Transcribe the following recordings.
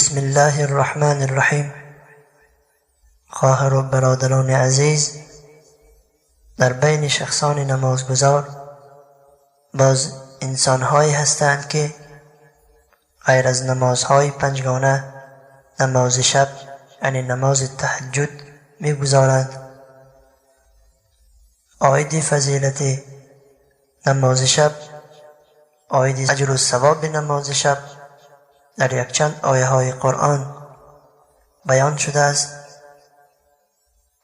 بسم الله الرحمن الرحیم. خواهر و برادران عزیز، در بین شخصان نمازگزار باز انسانهایی هستند که غیر از نمازهای پنجگانه نماز شب یعنی نماز تهجد میگذارند. عاید فضیلت نماز شب، عاید اجر و ثواب نماز شب در یکچند آیه های قرآن بیان شده است.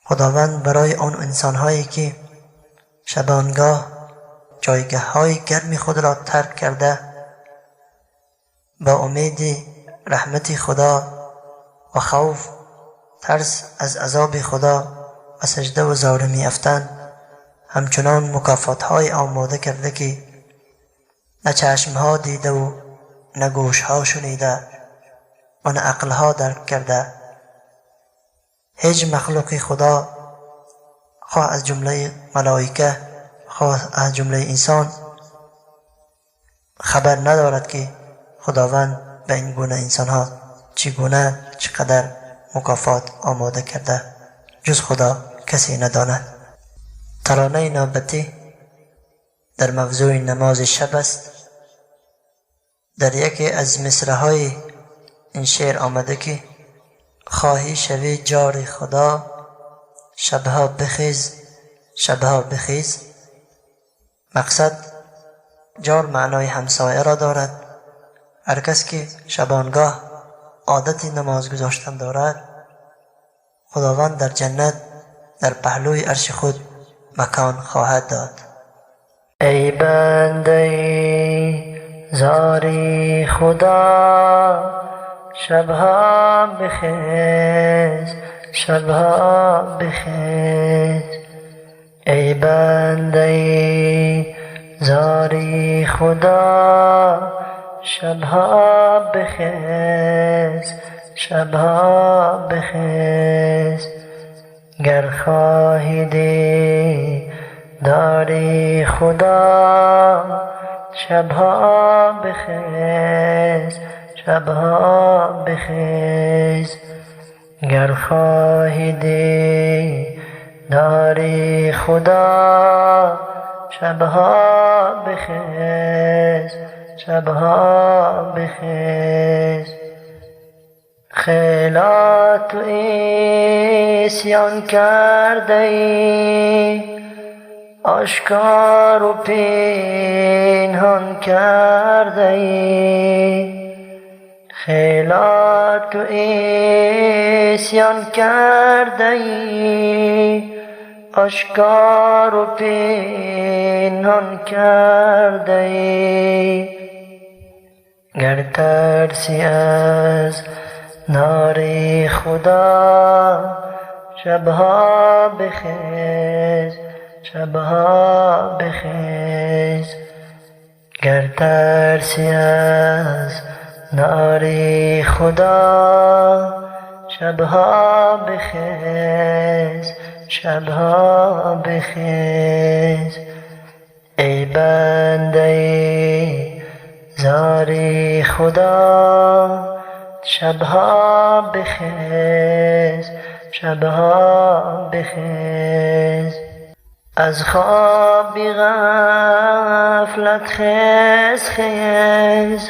خداوند برای آن انسانهایی که شبانگاه جایگاه های گرم خود را ترک کرده با امید رحمت خدا و خوف ترس از عذاب خدا و سجده و زاره می افتند، همچنان مکافات های آماده کرده که نه چشم ها دیده و نه گوش ها شنیده و نه عقل ها درک کرده. هیچ مخلوق خدا، خواه از جمله ملائکه خواه از جمله انسان، خبر ندارد که خداوند به این گونه انسان ها چگونه چقدر مکافات آماده کرده، جز خدا کسی نداند. ترانه نوبتی در موضوع نماز شب است. در یکی از مصرع‌های این شعر آمده که خواهی شوی جار خدا، شبها بخیز شبها بخیز. مقصد جار معنای همسایه را دارد. هر کس که شبانگاه عادت نماز گذاشتن دارد، خداوند در جنت در پهلوی عرش خود مکان خواهد داد. ای بنده زاری خدا، شبها بخیز شبها بخیز. ای بنده زاری خدا، شبها بخیز شبها بخیز. گر خواهی دیدار خدا، شبها بخیز شبها بخیز. گر خواهی دیدار خدا، شبها بخیز شبها بخیز. خیلات و عصیان کرده ای، آشکار و پنهان کرده ای. خیلات و عصیان کرده ای، آشکار و پنهان کرده ای. گر ترسی از نار خدا، شبها بخیز شبها بخیز. گر ترسی از نار خدا، شبها بخیز شبها بخیز. ای بنده زار خدا، شبها بخیز شبها بخیز. از خواب غفلت خیز خیز،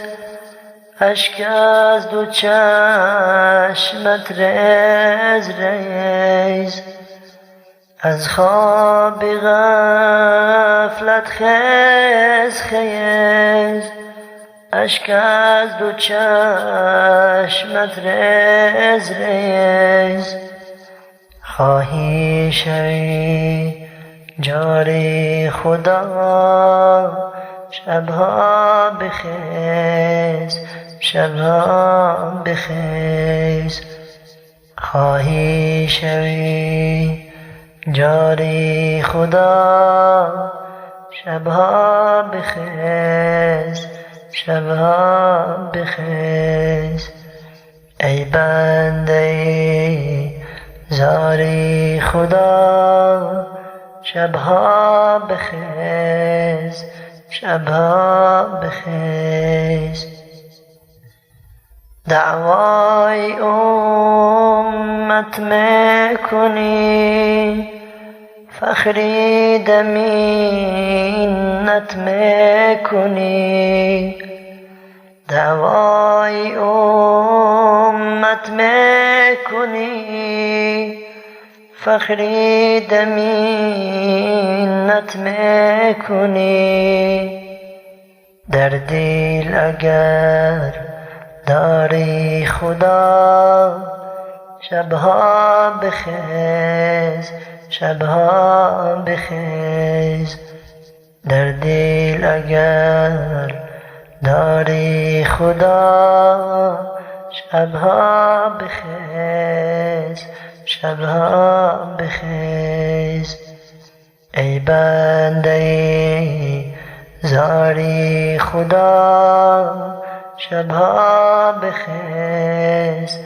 اشک از دو چشمت ریز ریز. از خواب غفلت خیز خیز، اشک از دو چشمت ریز ریز. خواهی شوی جار خدا، شبها بخیز شبها بخیز. خواهی شوی جار خدا، شبها بخیز شبها بخیز. ای بنده زار خدا، شبها بخیز شبها بخیز. دعوای امت میکنی، فخری دمینت میکنی. دعوای امت میکنی، فخری دمینت میکنی. در دل اگر داری خدا، شبها بخیز، شبها بخیز. در دل اگر داری خدا، شبها بخیز، شبها بخیز. ای بنده زاری خدا، شبها بخیز،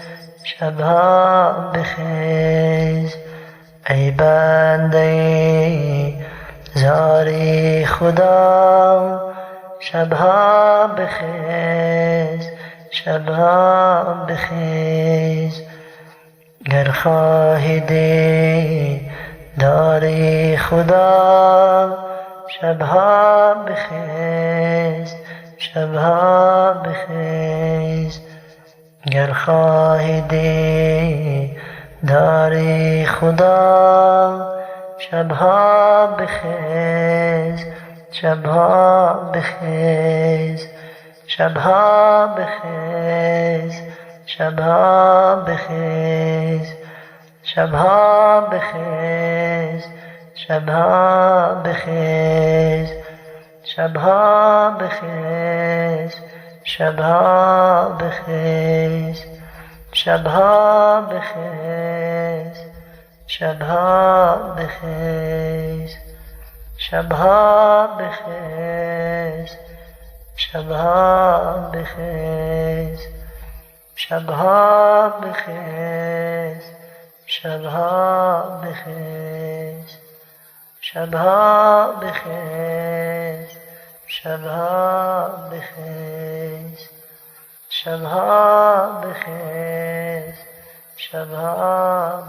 شبها بخیز. ای بنده زاری خدا، شبها بخیز، شبها بخیز. گر خواهی دیداری خدا، شبها بخیز، شبها بخیز. گر خواهی دیداری خدا، شبها بخیز، شبها بخیز. شبها بخیز، شبها بخیز. شبها بخیز، شبها بخیز. شبها بخیز، شبها بخیز. شبها بخیز، شبها بخیز. شبها بخیز، شبها بخیز. شبها بخیز، شبها بخیز. شبها بخیز، شبها بخیز. شبها بخیز، شبها